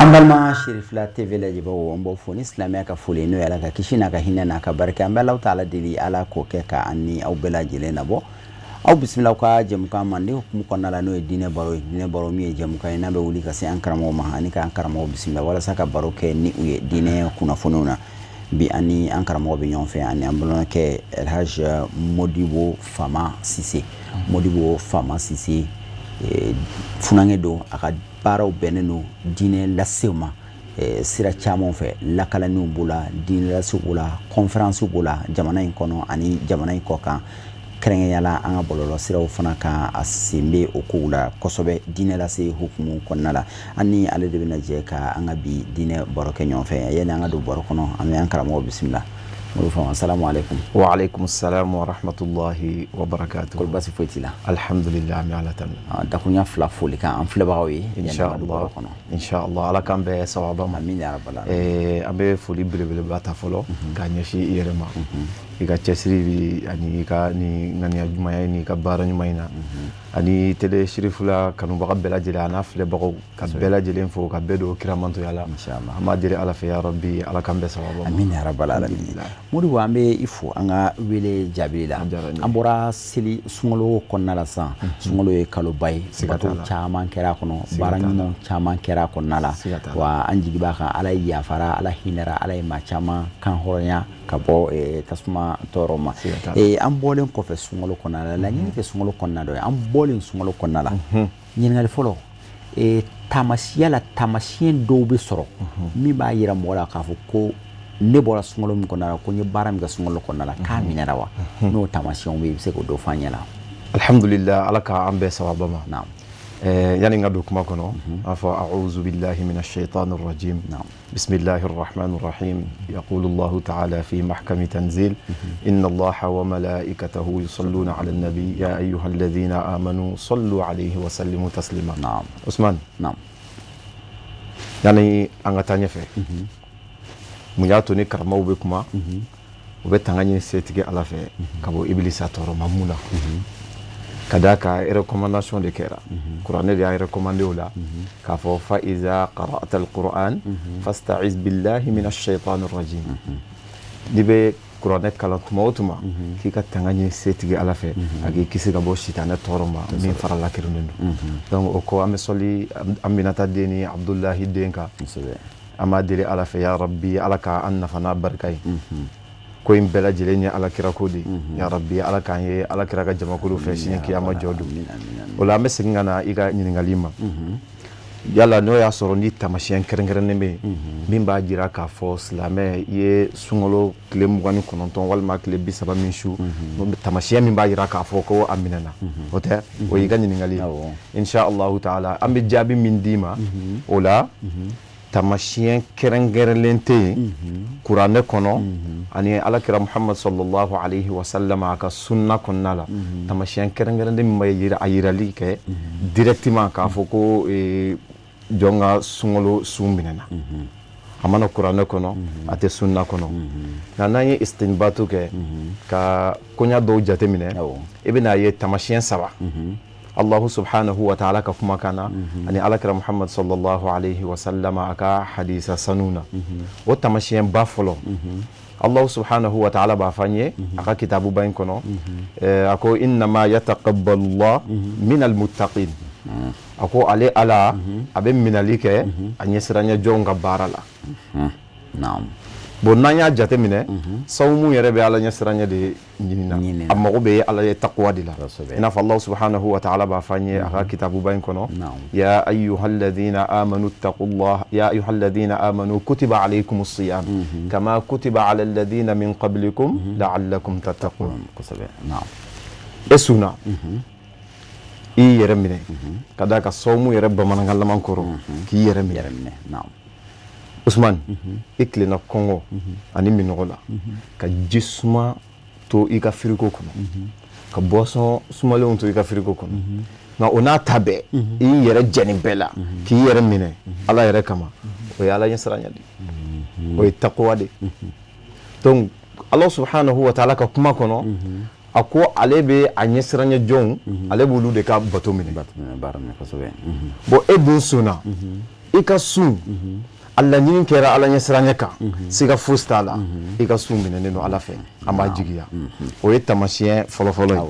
An balima Cherifla TV lajɛbaaw, an b'aw fo ni silamɛya ka foli, n'o ye Ala ka kisi n'a ka hinɛ n'a ka barika. An bɛ Alahu taala deli, Ala k'o kɛ ka an ni aw bɛɛ lajɛlen nabɔ. Aw bisimila aw ka jɛmukan mande hukumu kɔnɔna la, n'o ye diinɛ baro ye. Diinɛ baro min ye jɛmukan ye n'a bɛ wuli ka se an karamɔgɔ ma ani k'an karamɔgɔ bisimila walasa ka baro kɛ ni u ye diinɛ kunnafoniw na. Bi, an ni an karamɔgɔ bɛ ɲɔgɔn fɛ ani an balimakɛ Elhaji Modibo Fama Sise. Modibo Fama Sise, funankɛ don. A ka baaraw bɛnnen don diinɛ lasew ma sira caman fɛ. Lakalaniw b'o la, diinɛ lasew b'o la, conférence b'o la, jamana in kɔnɔ ani jamana in kɔ kan, kɛrɛnkɛrɛnya la an ka bɔlɔlɔ siraw fana kan. A sen bɛ o kow la kosɛbɛ diinɛ lase hukumu kɔnɔna la. An ni ale de bɛna jɛ ka an ka bi diinɛ baro kɛ ɲɔgɔn fɛ. Yanni an ka don baro kɔnɔ, an bɛ an karamɔgɔ bisimila. Modibo Fama, salamu aleykum. Wa aleykum salam wa rahmatulahi wa barakatuh. Kɔri baasi foyi t'i la? Alhamdulillah, an bɛ Ala tanu. Dakuruɲa fila foli kan an filɛbagaw ye. Inshallah kɔnɔ, inshallah, Ala k'an bɛn sawaba ma. Amin ya rabbal alamin. An bɛ foli belebeleba ta fɔlɔ k'a ɲɛsin i yɛrɛ ma, i ka cɛsiri bi ani i ka ni ŋaniya ɲumanya ni i ka baara ɲuman in na, ani télé Cherifla kanubaga bɛɛ lajɛlen a n'a filɛbagaw, ka bɛɛ lajɛlen fo ka bɛɛ don kiramantoya la. An b'a deli Ala fɛ, ya rabbi, Ala k'an bɛn sawaba ma. Amin ya rabbal alamin. Modibo, an bɛ i fo an ka wele jaabi la. An bɔra seli sunkalo kɔnɔna la sisan. Sunkalo ye kaloba ye, bato caman kɛra a kɔnɔ, baara ɲuman caman kɛra a kɔnɔna la. Wa an jigi b'a kan, Ala ye yafara, Ala hinɛra, Ala ye maa caman kan hɔrɔnya ka bɔ tasuma tɔɔrɔ ma. An bɔlen kɔfɛ sunkalo kɔnɔna la, laɲini tɛ sunkalo kɔnɔna dɔ ye. An bɔlen sunkalo kɔnɔna la, ɲininkali fɔlɔ, taamasiya la, taamasiyɛn dɔw bɛ sɔrɔ min b'a jira mɔgɔ la k'a fɔ ko ne bɔra sunkalo min kɔnɔna la, ko n ye baara min kɛ sunkalo kɔnɔna la, k'a minɛra wa? N'o taamasiyɛnw bɛ yen, i bɛ se k'o dɔ fɔ an ɲɛna? Alhamdulillah, Ala k'an bɛn sawaba ma. Naam. Yanni n ka don kuma kɔnɔ, an fɔ a'udhu billahi minash shaitanir rajim. Naam. Bismillahir rahmanir rahim. Yaqulu Allahu ta'ala fi mahkami tanzil: inna Allaha wa malaikatahu yusalluna 'alan nabi ya ayyuhalladhina amanu sallu 'alayhi wa sallimu taslima. Naam. Usman. Naam. Yani an ka taa ɲɛfɛ, mun y'a to ni karamɔgɔw bɛ kuma, u bɛ tanga ɲini setigi Ala fɛ ka bɔ ibilisa tɔɔrɔ ma? Mun na? Ka d'a kan recommandation de kɛra, kuranɛ de y'a recommandé o la k'a fɔ: fa iza qara'ta al-Qur'an fasta'iz billahi minash shaitanir rajim. N'i bɛ kuranɛ kalan tuma o tuma, k'i ka tanga ɲini setigi Ala fɛ a k'i kisi ka bɔ sitanɛ tɔɔrɔ ma min farala kirunnen don. Donc o kɔ, an bɛ sɔli Aminata den ni Abdulahi den kan. An b'a deli Ala fɛ, ya rabbi, Ala ka an nafa n'a barika ye. Ko in bɛɛ lajɛlen ye Ala kira ko de ye. Ya rabbi, Ala k'an ye Ala kira ka jamakulu fɛ sini kiyama jɔ don. O la, an bɛ segin ka na i ka ɲininkali ma: yala n'o y'a sɔrɔ ni taamasiyɛn kɛrɛnkɛrɛnnen bɛ yen min b'a jira k'a fɔ silamɛ i ye sunkalo tile 29 walima tile 30 min su, taamasiyɛn min b'a jira k'a fɔ ko a minɛna, o tɛ? O y'i ka ɲininkali ye. Insha Allahu taala, an bɛ jaabi min d'i ma o la, taamasiyɛn kɛrɛnkɛrɛnlen tɛ yen kuranɛ kɔnɔ ani alakira Muhammad sallallahu alaihi wa sallam a ka sunna kɔnɔna la, taamasiyɛn kɛrɛnkɛrɛnnen min b'a yira, a yirali kɛ directement k'a fɔ ko jɔn ka sunkalo sun minɛna. A mana kuranɛ kɔnɔ, a tɛ sunna kɔnɔ. Nka n'an ye istinbatu kɛ ka koɲa dɔw jateminɛ, i bɛna ye taamasiyɛn saba Allahu subhanahu wa ta'ala ka kumakan na ani alakira Muhammad sallallahu alaihi wa sallam a ka hadisa sanu na. O taamasiyɛn ba fɔlɔ, Allahu subhanahu wa ta'ala b'a fɔ an ye a ka kitabuba in kɔnɔ, a ko: innama yataqabbalu Allah minal muttaqin. A ko ale Ala a bɛ minɛli kɛ a ɲɛsiranɲɛ jɔnw ka baara la. Bon, n'an y'a jateminɛ, sawmu yɛrɛ bɛ Ala ɲɛsiranɲɛ de ɲinina, a mago bɛ Ala ye takuwa de la. I n'a fɔ Allah subhanahu wa ta'ala b'a fɔ an ye a ka kitabuba in kɔnɔ: ya ayyuhalladhina amanu taqullah, ya ayyuhalladhina amanu kutiba alaykumus siyam kama kutiba ala alladhina min qablikum la'allakum tattaqun. E sunna, i yɛrɛ minɛ, ka d'a kan sawmu yɛrɛ bamanankan laman kɔrɔ k'i yɛrɛ minɛ. Usman, i tilenna kɔngɔ ani minɔgɔ la, ka ji suma to i ka frigo kɔnɔ, ka boisson sumalenw to i ka frigo kɔnɔ, nka o n'a ta bɛɛ, i y'i yɛrɛ jɛni bɛɛ la k'i yɛrɛ minɛ Ala yɛrɛ kama. O ye Ala ɲɛsiranya de, o ye takuwa de. Donc Ala subhanahu wa ta'ala ka kuma kɔnɔ, a ko ale bɛ a ɲɛsiranya jɔnw, ale b'olu de ka bato minɛ. Bon, e dun sunna. I ka sun, a laɲini kɛra Ala ɲɛsiranɲɛ kan, siga fosi t'a la, i ka sun minɛnen don Ala fɛ, an b'a jigiya. O ye taamasiyɛn fɔlɔfɔlɔ ye.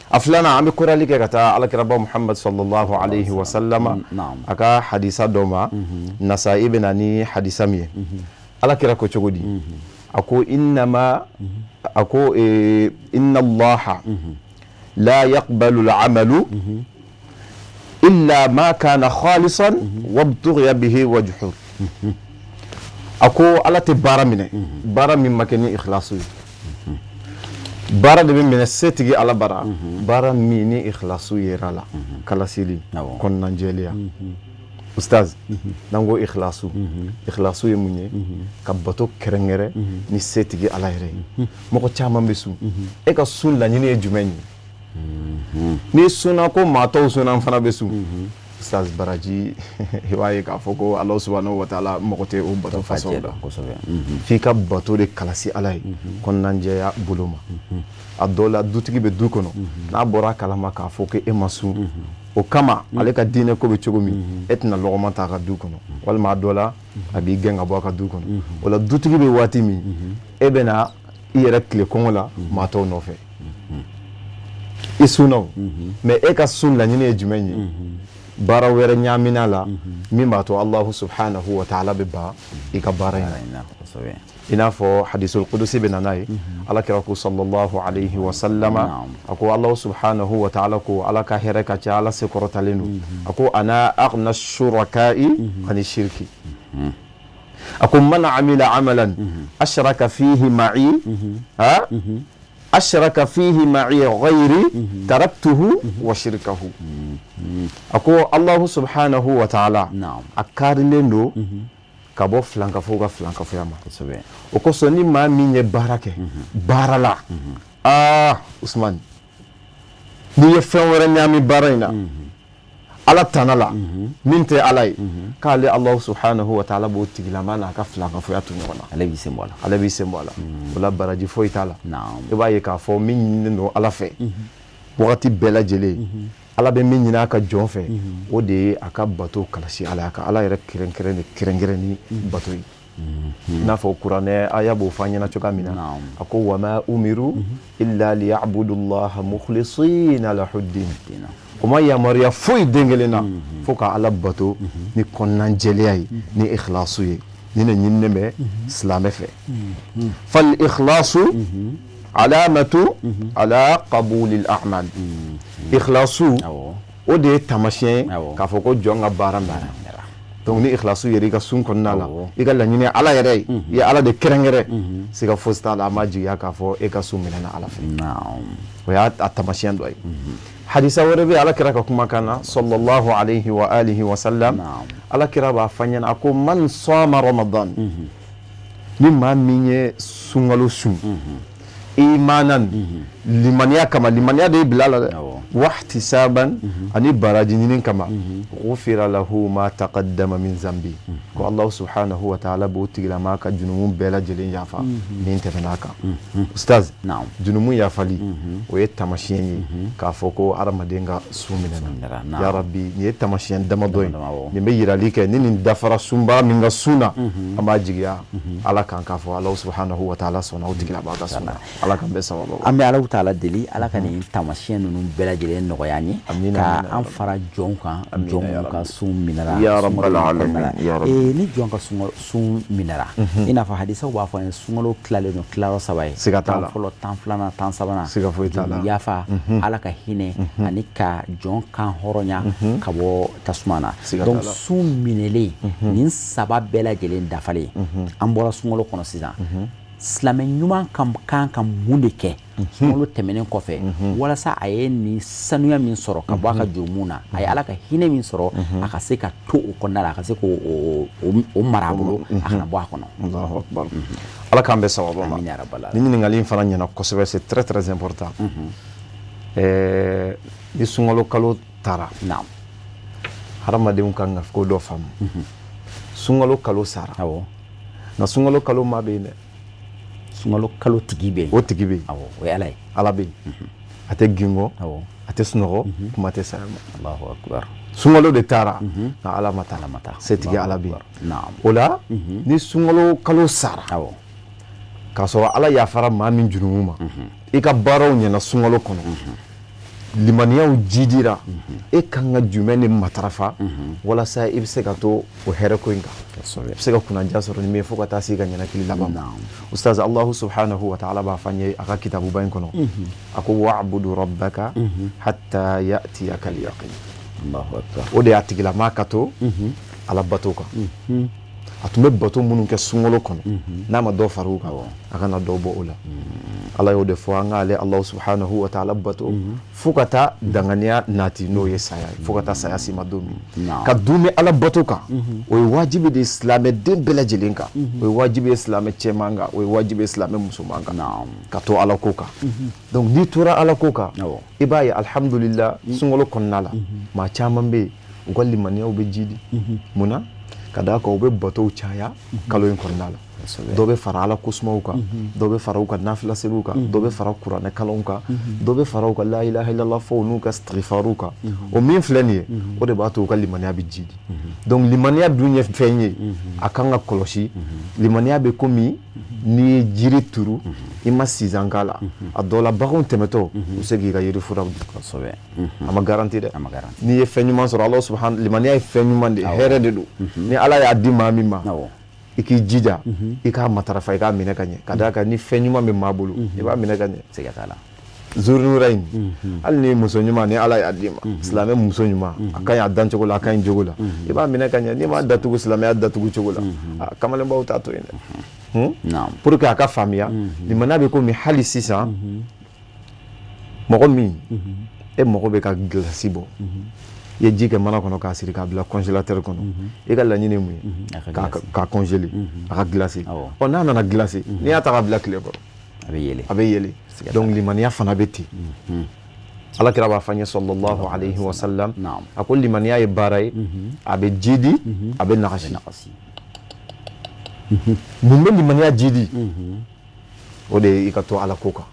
A filanan, an bɛ korali kɛ ka taa Alakiraba Muhamad sallallahu alayhi wa sallama a ka hadisa dɔ ma. Nasa'i bɛ na ni hadisa min ye, Alakira ko cogo di? A ko innama, a ko inna Allaha la yaqbalu al-amalu illa ma kana khalisan wabtughiya bihi wajhu. A ko Ala tɛ baara minɛ, baara min ma kɛ ni ikhlasu ye. Baara de bɛ minɛ setigi Ala bara, baara min ni ikhlasu yera la, kalasili, kɔnɔnajɛlenya. Ustaz, n'an ko ikhlasu, ikhlasu ye mun ye? Ka bato kɛrɛnkɛrɛn ni setigi Ala yɛrɛ ye. Mɔgɔ caman bɛ sun. E ka sun laɲini ye jumɛn ye? N'i sunna ko maa tɔw sunna, n fana bɛ sun. Ustaz, baraji, i b'a ye k'a fɔ ko Ala subhanahu wa taala mɔgɔ tɛ o bato fasɔn la. F'i ka bato de kalasi Ala ye kɔnɔnajɛya bolo ma. A dɔw la, dutigi bɛ du kɔnɔ, n'a bɔra a kalama k'a fɔ ko e ma sun, o kama ale ka diinɛ ko bɛ cogo min, e tɛna lɔgɔma ta a ka du kɔnɔ, walima a dɔ la a b'i gɛn ka bɔ a ka du kɔnɔ. O la, dutigi bɛ waati min, e bɛ na i yɛrɛ tile kɔngɔ la maa tɔw nɔfɛ. I sunna o, mais e ka sun laɲini ye jumɛn ye? Baara wɛrɛ ɲaamina la min b'a to Allahu subhanahu wa ta'ala bɛ ban i ka baara in na. I n'a fɔ hadisul kudusi bɛ na n'a ye, Ala kira ko sallallahu alayhi wa sallama, a ko Allahu subhanahu wa ta'ala ko, Ala ka hɛrɛ ka ca, Ala se kɔrɔtalen don, a ko ana aghna shuraka'i ani shirki. A ko man amila amalan ashraka fihi ma'i, ha, ashraka fihi ma'i ghayri, taraktuhu wa shirkahu. A ko Allahu subhanahu wa ta'ala a karilen don ka bɔ filankafow ka filankafoya ma. O kosɔn, ni maa min ye baara kɛ baara la, aa Usman, n'i ye fɛn wɛrɛ ɲaami baara in na Ala tana la min tɛ Ala ye, k'ale Allahu subhanahu wa ta'ala b'o tigilama n'a ka filankafoya to ɲɔgɔn na. Ale b'i sen bɔ a la. Ale b'i sen bɔ a la. O la, baraji foyi t'a la. I b'a ye k'a fɔ min ɲininen don Ala fɛ wagati bɛɛ lajɛlen, Ala bɛ min ɲini a ka jɔn fɛ, o de ye a ka bato kalasi Ala, a ka Ala yɛrɛ kɛrɛnkɛrɛn de kɛrɛnkɛrɛn ni bato ye. I n'a fɔ kuranɛ aya b'o fɔ an ɲɛna cogoya min na, a ko wama umiru illa liya'budullaha mukhlisina lahuddin. O ma yamaruya foyi den kelen na fo ka Ala bato ni kɔnɔnajɛlenya ye, ni ikhlasu ye. Ni ne ɲininen bɛ silamɛ fɛ, fal ikhlasu alamatu ala qabulil a'mal. Ikhlasu, o de ye taamasiyɛn ye k'a fɔ ko jɔn ka baara minɛna. Donc ni ikhlasu yɛrɛ i ka sun kɔnɔna la, i ka laɲini Ala yɛrɛ ye, i ye Ala de kɛrɛnkɛrɛn, siga fosi t'a la, a ma jigiya k'a fɔ e ka sun minɛna Ala fɛ. O y'a taamasiyɛn dɔ ye. Hadisa wɛrɛ bɛ Ala kira ka kumakan na sallallahu alayhi wa alihi wa sallam. Ala kira b'a fɔ an ɲɛna, a ko man sama ramadan, ni maa min ye sunkalo sun imanan, limaniya kama, limaniya de y'i bila la dɛ, wahtisaban, ani baraji ɲini kama, ghufira lahu ma taqaddama min zambi, ko Allah subhanahu wa ta'ala b'o tigilama ka junumu bɛɛ lajɛlen yafa min tɛmɛna kan. Ustaz, junumu yafali, o ye taamasiyɛn ye k'a fɔ ko hadamaden ka sun minɛna. Ya rabbi, nin ye taamasiyɛn damadɔ ye, nin bɛ yirali kɛ. Ni nin dafara sunbaa min ka sun na, an b'a jigiya Ala kan k'a fɔ Ala subhanahu wa ta'ala sɔnna o tigilama ka sun na. Ala k'an bɛɛ sababu. An bɛ Ala ta'ala deli, Ala ka nin taamasiyɛn ninnu bɛɛ lajɛlen nɔgɔya an ye, ka an fara jɔn kan, jɔn minnu ka sun minɛra. Ya rabbal alamin, ya rabbi. Ni jɔn ka sun minɛra, i n'a fɔ hadisaw b'a fɔ an ye, sunkalo tilalen don tilayɔrɔ saba ye. Siga t'a la. Tan fɔlɔ, 10 filanan, 10 sabanan. Siga foyi t'a la. Yafa, Ala ka hinɛ, ani ka jɔn kan hɔrɔnya ka bɔ tasuma na. Donc sun minɛlen, nin saba bɛɛ lajɛlen dafalen, an bɔra sunkalo kɔnɔ sisan, silamɛ ɲuman kan kan ka mun de kɛ sunkalo tɛmɛnen kɔfɛ, walasa a ye nin sanuya min sɔrɔ ka bɔ a ka jurumu na, a ye Ala ka hinɛ min sɔrɔ, a ka se ka to o kɔnɔna la, a ka se k'o mara a bolo, a kana bɔ a kɔnɔ? Allahu akbar, Ala k'an bɛɛ sababu ma. Ni ɲininkali in fana ɲɛna kosɛbɛ, c'est très très important. Ni sunkalo kalo taara, hadamadenw kan ka ko dɔ faamu. Sunkalo kalo sara, nka sunkalo kalo ma bɛ yen dɛ. Sunkalo kalo tigi bɛ yen. O tigi bɛ yen. Awɔ, o ye Ala ye. Ala bɛ yen, a tɛ gingɔ, a tɛ sunɔgɔ, kuma tɛ saya ma. Allahu akbar. Sunkalo de taara, nka Ala ma taa. Ala ma taa. Setigi Ala bɛ yen. O la, ni sunkalo kalo sara k'a sɔrɔ Ala yafara maa min jurumu ma, i ka baaraw ɲɛna sunkalo kɔnɔ, limaniyaw jidira, e kan ka jumɛn de matarafa walasa i bɛ se ka to o hɛrɛ ko in kan, i bɛ se ka kunnaja sɔrɔ ni min ye fo ka taa se i ka ɲɛnakili laban ma? Ustaz, Allahu subhanahu wa ta'ala b'a fɔ an ye a ka kitabuba in kɔnɔ, a ko: wa'budu rabbaka hatta ya'tiyaka al-yaqin. O de y'a tigilamaa ka to Ala bato kan. A tun bɛ bato minnu kɛ sunkalo kɔnɔ, n'a ma dɔ fara u kan, a kana dɔ bɔ o la. Ala y'o de fɔ an k'ale Allahu subhanahu wa ta'ala bato fo ka taa danganiya nati, n'o ye saya ye, fo ka taa saya s'i ma don min. Ka duumɛ Ala bato kan, o ye wajibi de ye silamɛden bɛɛ lajɛlen kan, o ye wajibi ye silamɛ cɛman kan, o ye wajibi ye silamɛ musoman kan, ka to Ala ko kan. Donc n'i tora Ala ko kan, i b'a ye, alhamdulillah, sunkalo kɔnɔna la, maa caman bɛ yen, u ka limaniyaw bɛ jidi. Mun na? Ka d'a kan u bɛ batow caya kalo in kɔnɔna la. Dɔ bɛ fara Ala kosumaw kan, dɔ bɛ fara u ka nafila seliw kan, dɔ bɛ fara kuranɛ kalanw kan, dɔ bɛ fara u ka la ilaha illallah fɔw n'u ka istighfaruw kan. O min filɛ nin ye, o de b'a to u ka limaniya bɛ jidi. Donc limaniya dun ye fɛn ye a kan ka kɔlɔsi. Limaniya bɛ komi n'i ye jiri turu, i ma sizan k'a la, a dɔ la baganw tɛmɛtɔ u bɛ se k'i ka yiri furaw dun. A ma garanti dɛ. N'i ye fɛn ɲuman sɔrɔ, Ala subhanahu, limaniya ye fɛn ɲuman de ye, hɛrɛ de don. Ni Ala y'a di maa min ma, i k'i jija i k'a matarafa, i k'a minɛ ka ɲɛ, ka d'a kan ni fɛn ɲuman bɛ maa bolo, i b'a minɛ ka ɲɛ. Siga t'a la. Zurunura in, hali ni muso ɲuman ni Ala y'a d'i ma, silamɛ muso ɲuman, a ka ɲi a dancogo la, a ka ɲi jogo la, i b'a minɛ ka ɲɛ. N'i m'a datugu silamɛya datugu cogo la, kamalenbaw t'a to yen dɛ. Pour que a ka faamuya, limaniya bɛ komi hali sisan mɔgɔ min e mago bɛ ka gilasi bɔ, i ye ji kɛ mana kɔnɔ k'a siri k'a bila congélateur kɔnɔ, i ka laɲini ye mun ye? K'a congeler, a ka gilasi. Ɔ, n'a nana gilasi, n'i y'a ta k'a bila tile kɔrɔ, a bɛ yɛlɛ. A bɛ yɛlɛ. Donc limaniya fana bɛ ten. Ala kira b'a fɔ an ye, sallallahu alayhi wa sallam, a ko limaniya ye baara ye, a bɛ jidi, a bɛ nagasi. Mun bɛ limaniya jidi? O de ye i ka to Ala ko kan.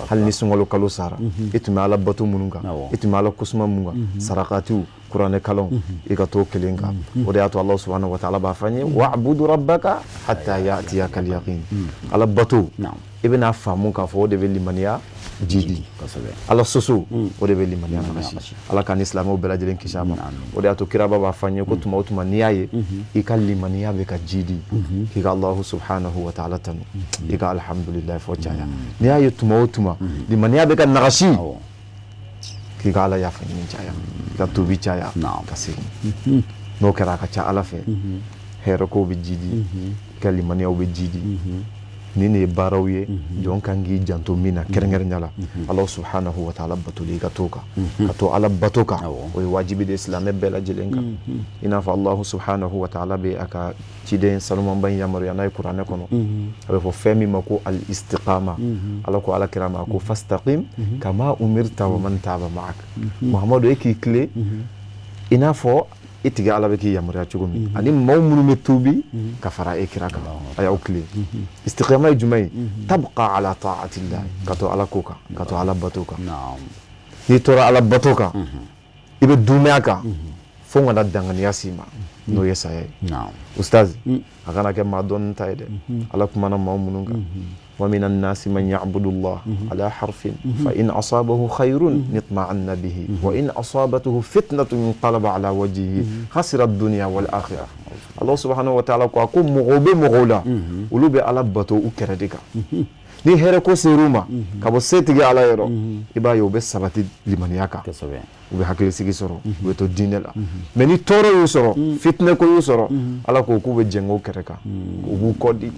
Hali ni sunkalo kalo sara, i tun bɛ Ala bato minnu kan, i tun bɛ Ala kosuma mun kan, sarakatiw, kuranɛ kalanw, i ka to kelen kan. O de y'a to Allah subhanahu wa ta'ala b'a fɔ an ye: wa'budu rabbaka hatta ya'tiyaka al-yaqin. Ala bato, i bɛna faamu k'a fɔ o de bɛ limaniya jidi. Ala soso, o de bɛ limaniya nagasi. Ala k'an ni silamɛw bɛɛ lajɛlen kisi a ma. O de y'a to kiraba b'a fɔ an ye ko tuma o tuma n'i y'a ye i ka limaniya bɛ ka jidi, k'i ka Allahu subhanahu wa ta'ala tanu, i ka alhamdulilayi fɔ caya. N'i y'a ye tuma o tuma limaniya bɛ ka nagasi, k'i ka Ala yafa ɲini caya, i ka tubi caya ka segin. N'o kɛra, a ka ca Ala fɛ, hɛrɛ kow bɛ jidi, i ka limaniyaw bɛ jidi. Nin de ye baaraw ye jɔn kan k'i janto min na kɛrɛnkɛrɛnya la: Ala subhanahu wa ta'ala batoli, i ka to kan, ka to Ala bato kan, o ye wajibi de ye silamɛ bɛɛ lajɛlen kan. I n'a fɔ Allahu subhanahu wa ta'ala bɛ a ka ciden sanumanba in yamaruya n'a ye kuranɛ kɔnɔ, a bɛ fɔ fɛn min ma ko al istiqama. Ala ko Ala kira ma ko: fastaqim kama umirta wa man taba ma'ak. Muhamadu, e k'i tile i n'a fɔ i tigi Ala bɛ k'i yamaruya cogo min, ani maaw minnu bɛ tuubi ka fara e kira kan, a y'aw tile. Istiqama ye jumɛn ye? Tabqa ala ta'atillah, ka to Ala ko kan, ka to Ala bato kan. N'i tora Ala bato kan, i bɛ duumɛ a kan fo ka na danganiya s'i ma, n'o ye saya ye. Ustaz, a kana kɛ maa dɔnni ta ye dɛ. Ala kumana maa minnu kan: wa minan nasi man ya'budu Allah ala harfin, fa in asabahu khayrun itma'anna bihi, wa in asabatuhu fitnatun inqalaba ala wajhihi khasira ad-dunya wal akhirah. Allah subhanahu wa ta'ala ko, a ko mɔgɔw bɛ mɔgɔw la, olu bɛ Ala bato u kɛrɛ de kan. Ni hɛrɛ ko ser'u ma ka bɔ setigi Ala yɔrɔ, i b'a ye u bɛ sabati limaniya kan, u bɛ hakilisigi sɔrɔ, u bɛ to diinɛ la. Mais ni tɔɔrɔ y'u sɔrɔ, fitinɛ ko y'u sɔrɔ, Ala ko k'u bɛ jɛngɛ o kɛrɛ kan, u b'u kɔ di.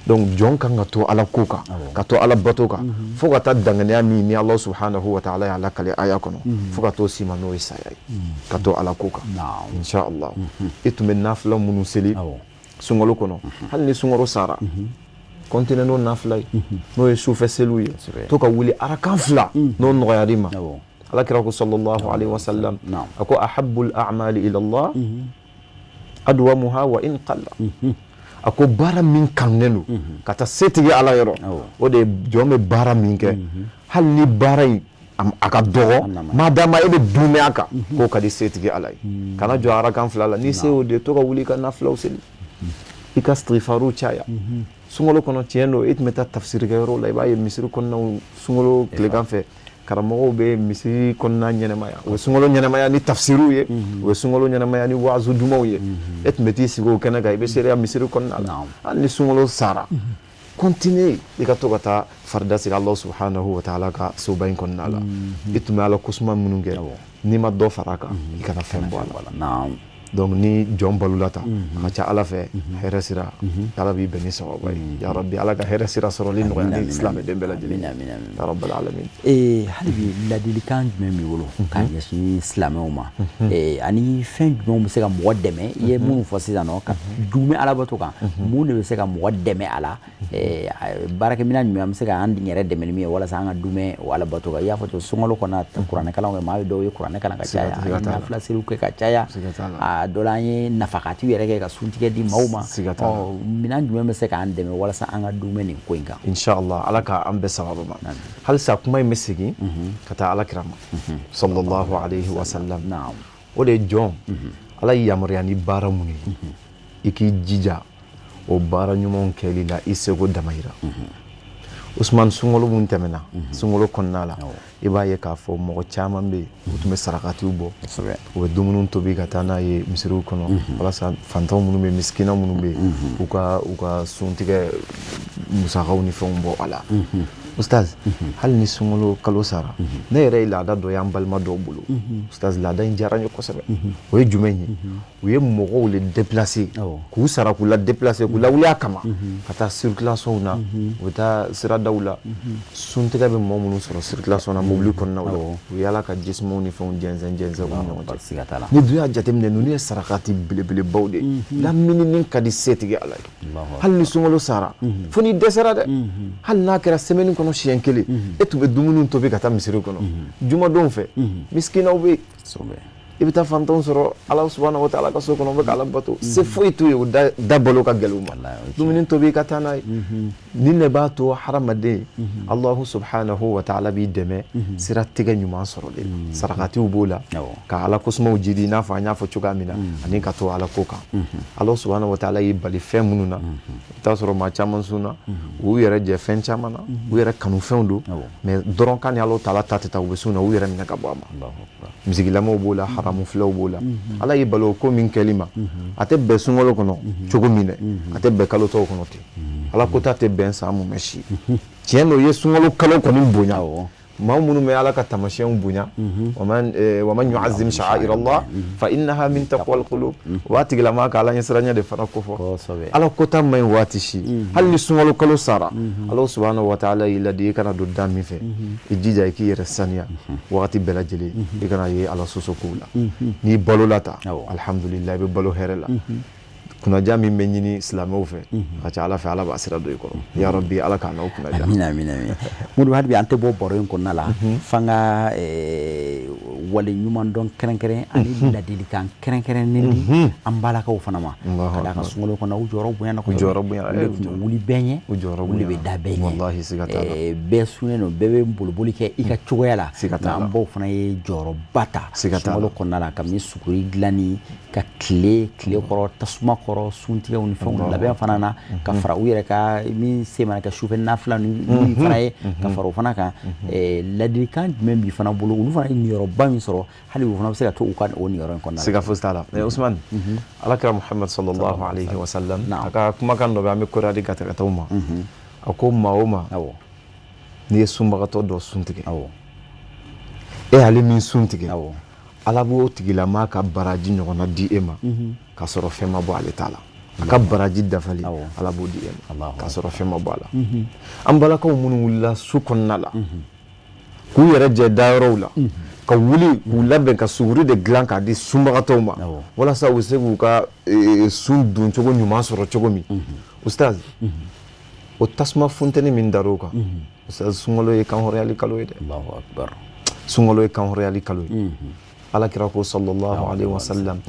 Donc jɔn kan ka to Ala ko kan, ka to Ala bato kan, fo ka taa danganiya min ni Ala subhanahu wa ta'ala y'a lakale aya kɔnɔ, fo ka t'o s'i ma, n'o ye saya ye. Ka to Ala ko kan, insha Allah. I tun bɛ nafila minnu seli sunkalo kɔnɔ, hali ni sunkalo sara, continuer n'o nafila ye, n'o ye sufɛ seliw ye. To ka wuli arakan 2, n'o nɔgɔyar'i ma. Ala kira ko, sallallahu alaihi wasallam, a ko: ahabbul a'mali ila Allah adwamuha wa in qalla. A ko baara min kanunen don ka taa setigi Ala yɔrɔ, o de ye jɔn bɛ baara min kɛ, hali ni baara in a ka dɔgɔ, madama e bɛ duumɛ a kan, k'o ka di setigi Ala ye. Kana jɔ arakan 2 la, n'i se y'o de ye, to ka wuli i ka nafilaw seli, i ka istighfaru caya. Sunkalo kɔnɔ, tiɲɛ don, e tun bɛ taa tafsirikɛyɔrɔw la, i b'a ye misiri kɔnɔnaw sunkalo tilegan fɛ, karamɔgɔw bɛ misiri kɔnɔna ɲɛnamaya, u bɛ sunkalo ɲɛnamaya ni tafsiriw ye, u bɛ sunkalo ɲɛnamaya ni waazu dumanw ye. E tun bɛ t'i sigi o kɛnɛ kan, i bɛ seereya misiri kɔnɔna la. Hali ni sunkalo sara, continuer i ka to ka taa farida sigi Allah subhanahu wa ta'ala ka soba in kɔnɔna la. I tun bɛ Ala kosuma minnu kɛ, n'i ma dɔ fara a kan, i kana fɛn bɔ a la. Donc ni jɔn balola ta, a ka ca Ala fɛ, hɛrɛ sira, Ala b'i bɛn ni sababa ye. Ya Rabbi, Ala ka hɛrɛ sira sɔrɔli nɔgɔya ni silamɛden bɛɛ lajɛlen, ya rabbal alamin. Hali bi, ladilikan jumɛn b'i bolo k'a ɲɛsin silamɛw ma, ani fɛn jumɛnw bɛ se ka mɔgɔ dɛmɛ? I ye minnu fɔ sisan nɔ ka duumɛ alabato kan, mun de bɛ se ka mɔgɔ dɛmɛ a la? Baarakɛminɛn jumɛn an bɛ se k'an yɛrɛ dɛmɛ ni min ye walasa an ka duumɛ o alabato kan? I y'a fɔ cogo, sunkalo kɔnɔ, kuranɛ kalanw kɛ, maa dɔw ye kuranɛ kalan ka caya, an ye nafila seliw kɛ ka caya, a dɔ la an ye nafakatiw yɛrɛ kɛ ka suntigɛ di maaw ma. Minɛn jumɛn bɛ se k'an dɛmɛ walasa an ka duumɛ nin ko in kan? Inshallah, Ala k'an bɛɛ sababa ma. Halisa kuma in bɛ segin ka taa Ala kira ma, sallallahu alayhi wa sallam. O de ye jɔn Ala y'i yamaruya ni baara mun ye, i k'i jija o baara ɲumanw kɛli la i seko damayira. Usman, sunkalo mun tɛmɛna, sunkalo kɔnɔna la, i b'a ye k'a fɔ mɔgɔ caman bɛ yen, u tun bɛ sarakatiw bɔ, u bɛ dumuniw tobi ka taa n'a ye misiriw kɔnɔ, walasa fantanw minnu bɛ yen, misikina minnu bɛ yen, u ka suntigɛ musakaw ni fɛnw bɔ a la. Ustaz, hali ni sunkalo kalo sara, ne yɛrɛ ye laada dɔ y'an balima dɔw bolo. Ustaz, laada in diyara n ye kosɛbɛ. O ye jumɛn ye? U ye mɔgɔw le déplacer, k'u sara, k'u la déplacer, k'u lawuli a kama ka taa circulation na. U bɛ taa siradaw la, suntigɛ bɛ mɔgɔ minnu sɔrɔ circulation na, mobili kɔnɔnaw la, u yala ka jisumaw ni fɛnw jɛnsɛn jɛnsɛn u ni ɲɔgɔn cɛ. Ni dun y'a jateminɛ, ninnu ye sarakati belebelebaw de ye. Laminini ka di setigi Ala ye. Hali ni sunkalo sara, fo n'i dɛsɛra dɛ, hali n'a kɛra semaine kɔnɔ siɲɛ kelen, e tun bɛ dumuni tobi ka taa misiri kɔnɔ jumadonw fɛ, misikinaw bɛ yen, i bɛ taa fantanw sɔrɔ Ala subahana wa taala ka so kɔnɔ, u bɛ ka Ala bato, se foyi t'u ye, u da balo ka gɛlɛn u ma, dumuni tobi i ka taa n'a ye. Nin de b'a to hadamaden, Alahu subhanahu wa taala b'i dɛmɛ sira tigɛ ɲuman sɔrɔ de. Sarakatiw b'o la, ka Ala kosumaw jidi, i n'a fɔ an y'a fɔ cogoya min na, ani ka to Ala ko kan. Ala subahana wa taala y'i bali fɛn minnu na, i bɛ taa sɔrɔ maa caman sunna, u y'u yɛrɛ jɛ fɛn caman na, u yɛrɛ kanu fɛnw don, mais dɔrɔn kan ni Ala taala ta tɛ taa, u bɛ sun na, u yɛrɛ minɛ ka bɔ a ma. Misigilamaw b'o la, haramu filɛw b'o la. Ala y'i balo ko min kɛli ma, a tɛ bɛn sunkalo kɔnɔ cogo min dɛ, a tɛ bɛn kalo tɔw kɔnɔ ten. Ala ko ta tɛ bɛn san mun si. Tiɲɛ don, i ye sunkalo kalo kɔni bonya. Maa minnu bɛ Ala ka taamasiyɛnw bonya, wa man yu'azzim sha'air Allah fa innaha min taqwal qulub, o b'a tigilama ka Ala ɲɛsiranɲɛ de fana kofɔ. Ala kota man ɲi waati si. Hali ni sunkalo kalo sara, Ala subhanahu wa ta'ala y'i ladi i kana don da min fɛ, i jija i k'i yɛrɛ saniya wagati bɛɛ lajɛlen, i kana ye Ala sɔsɔ kow la. N'i balola ta, alhamdulillah, i bɛ balo hɛrɛ la. Kunnaja min bɛ ɲini silamɛw fɛ, a ka ca Ala fɛ, Ala b'a sira don i kɔrɔ. Ya Rabbi, Ala k'an n'aw kunnaja. Amina, amina, amina. Modibo, hali bi an tɛ bɔ baro in kɔnɔna la f'an ka wale ɲuman dɔn kɛrɛnkɛrɛn ani ladilikan kɛrɛnkɛrɛnnen di an balakaw fana ma, ka d'a kan sunkalo kɔnɔ, u jɔyɔrɔ bonyana kosɛbɛ. U jɔyɔrɔ bonyana. Olu de tun bɛ wuli bɛɛ ɲɛ, u jɔyɔrɔ olu de bɛ da bɛɛ ɲɛ. Wallahi, siga t'a la. Bɛɛ sunnen don, bɛɛ bɛ boliboli kɛ i ka cogoya la. Siga t'a la. An baw fana ye jɔyɔrɔba ta Siga t'a la. sunkalo kɔnɔna la, kabini suguri dilanni, ka tile tile kɔrɔ, tasuma kɔrɔ, suntigɛw ni fɛnw labɛn fana na, ka fara u yɛrɛ ka min se mana kɛ sufɛ nafila ni fana ye, ka fara o fana kan. Ladilikan jumɛn b'i fana bolo, olu fana ye niyɔrɔba min sɔrɔ, hali u fana bɛ se ka to u ka o niyɔrɔ in kɔnɔna la? Siga fosi t'a la. Usman, Ala kira Muhammad sallallahu alayhi wa sallam, a ka kumakan dɔ bɛ, an bɛ koriya di gatigɛtaw ma. A ko maa o maa, n'i ye sunbagatɔ dɔ sun tigɛ, e y'ale min sun tigɛ, Ala b'o tigilama ka baraji ɲɔgɔnna di e ma, k'a sɔrɔ fɛn ma bɔ ale ta la. A ka baraji dafali, Ala b'o di e ma k'a sɔrɔ fɛn ma bɔ a la. An balakaw minnu wulila su kɔnɔna la k'u yɛrɛ jɛ dayɔrɔw la, ka wuli k'u labɛn ka suguri de dilan k'a di sunbagatɔw ma, walasa u bɛ se k'u ka sun don cogo ɲuman sɔrɔ cogo min, ustaz, o tasuma funteni min dar'o kan, ustaz, sunkalo ye kanhɔrɔnyali kalo ye dɛ. Sunkalo ye kanhɔrɔnyali kalo ye. Ala kira ko sallallahu alaihi wasallam,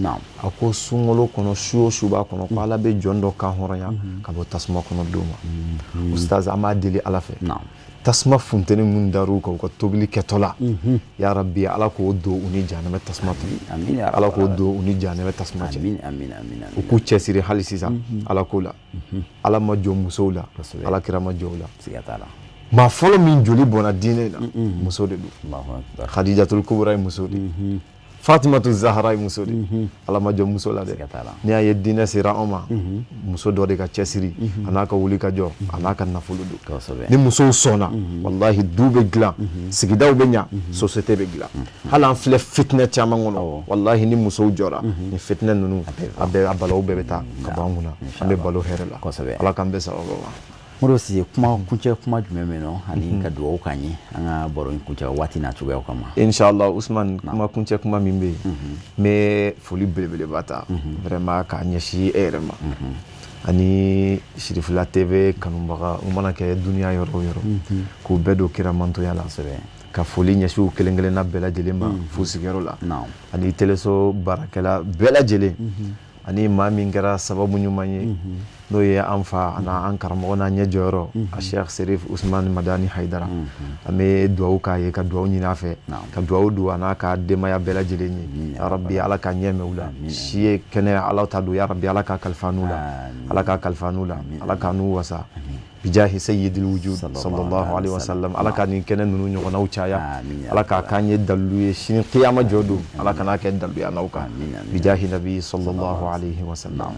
a ko sunkalo kɔnɔ, su o su b'a kɔnɔ, ko Ala bɛ jɔn dɔ kanhɔrɔnya ka bɔ tasuma kɔnɔ don ma. Ustaz, an b'a deli Ala fɛ. Tasuma funteni mun dar'u kan u ka tobili kɛtɔ la, ya rabbi, Ala k'o don u ni jahanamɛ tasuma cɛ. Ala k'o don u ni jahanamɛ tasuma cɛ. U k'u cɛsiri hali sisan Ala ko la. Ala ma jɔ musow la, Ala kira ma jɔ u la. Maa fɔlɔ min joli bɔnna diinɛ na, muso de don. Khadijatul Kubra ye muso de ye, Fatimatu Zahara ye muso de ye. Ala ma jɔ muso la dɛ. N'i y'a ye diinɛ sera anw ma, muso dɔ de ka cɛsiri a n'a ka wuli ka jɔ a n'a ka nafolo don. Ni musow sɔnna, walahi, du bɛ dilan, sigidaw bɛ ɲa, société bɛ dilan. Hali an filɛ fitinɛ caman kɔnɔ, walahi, ni musow jɔra ni fitinɛ ninnu, a bɛɛ a balawu bɛɛ bɛ taa ka bɔ an kunna, an bɛ balo hɛrɛ la. Ala k'an bɛɛ sababu ma. Modibo Sise, kuma kuncɛ kuma jumɛn bɛ yen nɔ ani ka dugawu k'an ye an ka baro in kuncɛ waati n'a cogoyaw kama? Inshallah, Usman, kuma kuncɛ kuma min bɛ yen, n bɛ foli belebeleba ta vraiment k'a ɲɛsin e yɛrɛ ma ani Sirifila TV kanubaga u mana kɛ duniya yɔrɔ o yɔrɔ, k'u bɛɛ don kira mantonya la, ka foli ɲɛsin u kelen kelenna bɛɛ lajɛlen ma f'u sigiyɔrɔ la, ani teleso baarakɛla bɛɛ lajɛlen, ani maa min kɛra sababu ɲuman ye, n'o ye an fa a n'an karamɔgɔ n'an ɲɛ jɔyɔrɔ, a Sheikh Serif Usman Madani Haidara. An bɛ dugawu k'a ye, ka dugawu ɲini a fɛ, ka dugawu don a n'a ka denbaya bɛɛ lajɛlen ye. Ya rabbi, Ala ka ɲɛ mɛn u la, si ye kɛnɛya Ala ta don. Ya rabbi, Ala ka kalifa n'u la, Ala ka kalifa n'u la, Ala ka n'u wasa bijahi sayyidil wujud sallallahu alaihi wasallam. Ala ka nin kɛnɛ ninnu ɲɔgɔnnaw caya, Ala k'a k'an ye dalilu ye sini kiyama jɔ don, Ala kan'a kɛ dalilu ye n'aw kan, bijahi nabi sallallahu alaihi wasallam.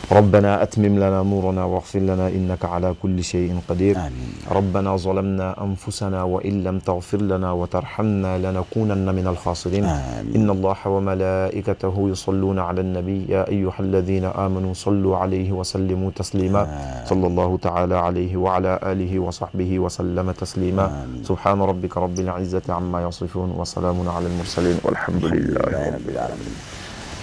ربنا أتمم لنا نورنا واغفر لنا إنك على كل شيء قدير. آمين. ربنا ظلمنا أنفسنا وإن لم تغفر لنا وترحمنا لنكونن من الخاسرين. آمين. إن الله وملائكته يصلون على النبي يا أيها الذين آمنوا صلوا عليه وسلموا تسليما. آمين. صلى الله تعالى عليه وعلى آله وصحبه وسلم تسليما. آمين. سبحان ربك رب العزة عما يصفون وسلام على المرسلين والحمد لله رب العالمين.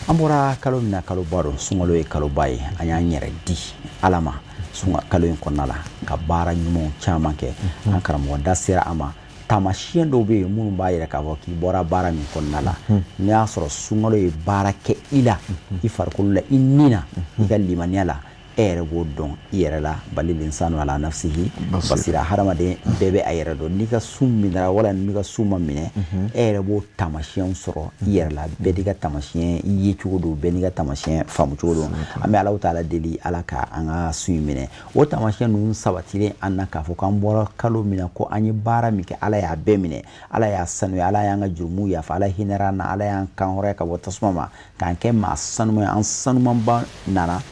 An bɔra kalo min na, kaloba don, sunkalo ye kaloba ye. An y'an yɛrɛ di Ala ma sunka kalo in kɔnɔna la ka baara ɲumanw caman kɛ. An karamɔgɔ da sera a ma, taamasiyɛn dɔw bɛ yen minnu b'a yɛrɛ k'a fɔ k'i bɔra baara min kɔnɔna la. N'i y'a sɔrɔ sunkalo ye baara kɛ i la, i farikolo la, i ni na, i ka limaniya la, e yɛrɛ b'o dɔn i yɛrɛ la. Bali linsanu ala nafsihi basira, hadamaden bɛɛ bɛ a yɛrɛ dɔn. N'i ka sun minɛra wala n'i ka sun ma minɛ, e yɛrɛ b'o taamasiyɛnw sɔrɔ i yɛrɛ la. Bɛɛ n'i ka taamasiyɛn ye cogo don, bɛɛ n'i ka taamasiyɛn faamu cogo don. An bɛ Alahu taala deli, Ala ka an ka sun in minɛ, o taamasiyɛn ninnu sabatilen an na, k'a fɔ k'an bɔra kalo min na, ko an ye baara min kɛ, Ala y'a bɛɛ minɛ, Ala y'a sanuya, Ala y'an ka jurumuw yafa, Ala hinɛra an na, Ala y'an kan hɔrɔnya ka bɔ tasuma ma, k'an kɛ maa sanuman ye. An sanumanba nana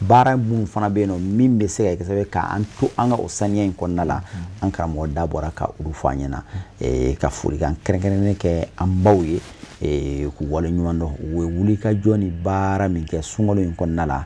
baara minnu fana bɛ yen nɔ min bɛ se ka kɛ sababu ye k'an to an ka o saniya in kɔnɔna la, an karamɔgɔ da bɔra ka olu fɔ an ɲɛna, ka folikan kɛrɛnkɛrɛnnen kɛ an baw ye, k'u waleɲuman dɔn. U ye wuli ka jɔ ni baara min kɛ sunkalo in kɔnɔna la,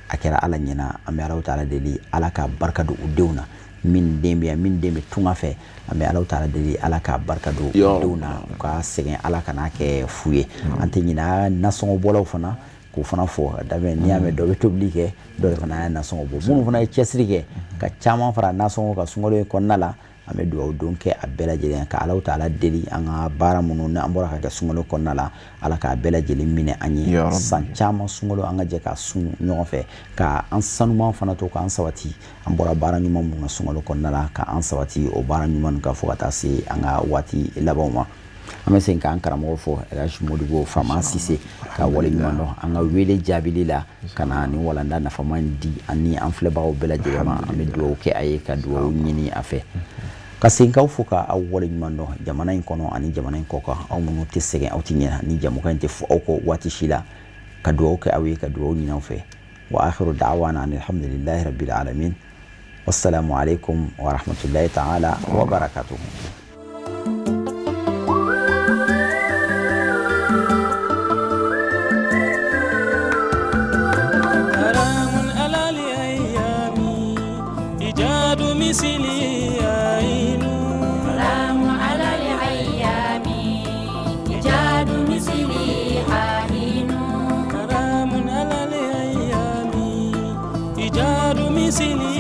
a kɛra Ala ɲɛna. An bɛ Alahu taala deli, Ala ka barika don u denw na. Min den bɛ yan, min den bɛ tunga fɛ, an bɛ Alahu taala deli, Ala ka barika don u denw na, u ka sɛgɛn Ala kan'a kɛ fu ye. An tɛ ɲinɛ nasɔngɔbɔlaw fana k'o fana fɔ daminɛ. N'i y'a mɛn dɔ bɛ tobili kɛ, dɔ de fana y'a nasɔngɔ bɔ. Minnu fana ye cɛsiri kɛ ka caman fara nasɔngɔ ka sunkalo in kɔnɔna la, an bɛ dugawu don kɛ a bɛɛ lajɛlen, ka Alahu taala deli, an ka baara minnu n'an bɔra ka kɛ sunkalo kɔnɔna la, Ala k'a bɛɛ lajɛlen minɛ an ye. San caman sunkalo an ka jɛ ka sun ɲɔgɔn fɛ, ka an sanuman fana to k'an sabati. An bɔra baara ɲuman minnu na sunkalo kɔnɔna la, k'an sabati o baara ɲuman kan fo ka taa se an ka waati labanw ma. An bɛ segin k'an karamɔgɔ fɔ, Elhaji Modibo Fama Sise, ka waleɲuman dɔn an ka wele jaabili la ka na ni walanda nafama in di ani an filɛbagaw bɛɛ lajɛlen ma. An bɛ dugawu kɛ a ye, ka dugawu ɲini a fɛ, ka segin k'aw fo ka aw waleɲuman dɔn jamana in kɔnɔ ani jamana in kɔkan, aw minnu tɛ sɛgɛn, aw tɛ ɲinɛ ni jɛmukan in tɛ fɔ aw kɔ waati si la, ka dugawu kɛ aw ye, ka dugawu ɲini aw fɛ. Wa akhiru da'wana alhamdulillahi rabbil alamin, wassalamu alaikum wa rahmatullahi ta'ala wa barakatuhu. Misili.